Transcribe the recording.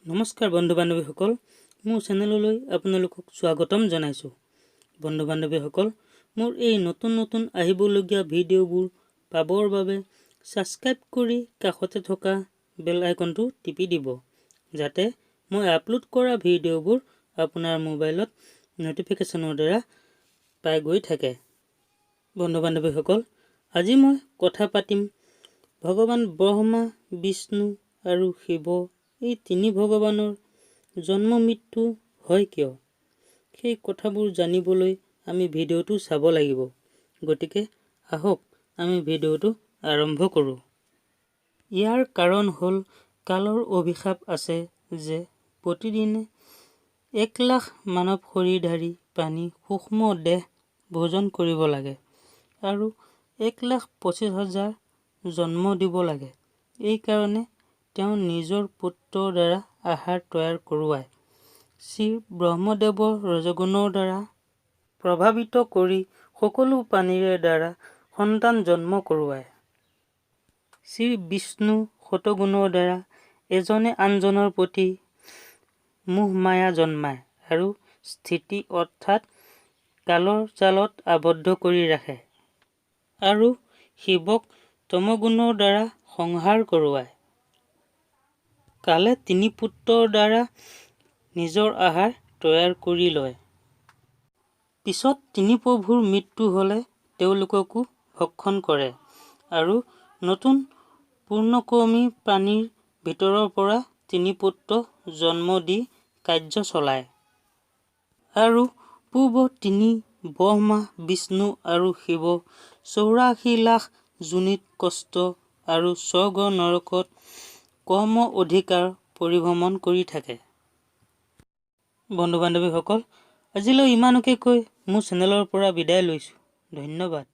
নমস্কাৰ বন্ধু বান্ধৱীসকল, মোৰ চেনেললৈ আপোনালোকক স্বাগতম জনাইছোঁ। বন্ধু বান্ধৱীসকল, মোৰ এই নতুন নতুন আহিবলগীয়া ভিডিঅ'বোৰ পাবৰ বাবে ছাবস্ক্ৰাইব কৰি কাষতে থকা বেল আইকনটো টিপি দিব, যাতে মই আপলোড কৰা ভিডিঅ'বোৰ আপোনাৰ মোবাইলত ন'টিফিকেশ্যনৰ দ্বাৰা পাই গৈ থাকে। বন্ধু বান্ধৱীসকল, আজি মই কথা পাতিম ভগৱান ব্ৰহ্মা, বিষ্ণু আৰু শিৱ এই তিনি ভগৱানৰ জন্ম মৃত্যু হয় কিয়? সেই কথাবোৰ জানিবলৈ আমি ভিডিঅ'টো চাব লাগিব। গতিকে আহক, আমি ভিডিঅ'টো আৰম্ভ কৰোঁ। ইয়াৰ কাৰণ হ'ল, কালৰ অভিশাপ আছে যে প্ৰতিদিনে 1 লাখ মানৱ শৰীৰধাৰী প্ৰাণী সূক্ষ্ম দেহ ভোজন কৰিব লাগে আৰু 1,25,000 জন্ম দিব লাগে। এইকাৰণে তেওঁ নিজৰ পুত্ৰৰ দ্বাৰা আহাৰ তৈয়াৰ কৰোৱায়। শ্ৰীব্ৰহ্মদেৱৰ ৰজগুণৰ দ্বাৰা প্ৰভাৱিত কৰি সকলো প্ৰাণীৰে দ্বাৰা সন্তান জন্ম কৰোৱায়। শ্ৰীবিষ্ণু সতগুণৰ দ্বাৰা এজনে আনজনৰ প্ৰতি মোহমায়া জন্মায় আৰু স্থিতি অৰ্থাৎ কালৰ জালত আবদ্ধ কৰি ৰাখে আৰু শিৱক তমগুণৰ দ্বাৰা সংহাৰ কৰোৱায়। কালে তিনি পুত্ৰৰ দ্বাৰা নিজৰ আহাৰ তৈয়াৰ কৰি লয়। পিছত তিনি প্ৰভুৰ মৃত্যু হ'লে তেওঁলোককো ভক্ষণ কৰে আৰু নতুন পূৰ্ণকৰ্মী প্ৰাণীৰ ভিতৰৰ পৰা তিনি পুত্ৰ জন্ম দি কাৰ্য চলায়। আৰু পূৰ্বৰ তিনি ব্ৰহ্মা, বিষ্ণু আৰু শিৱ 84 লাখ যোনিত কষ্ট আৰু স্বৰ্গ নৰকত কৰ্ম অধিকাৰ পৰিভ্ৰমণ কৰি থাকে। বন্ধু বান্ধৱীসকল, আজিলৈ ইমানকে কৈ মোৰ চেনেলৰ পৰা বিদায় লৈছোঁ। ধন্যবাদ।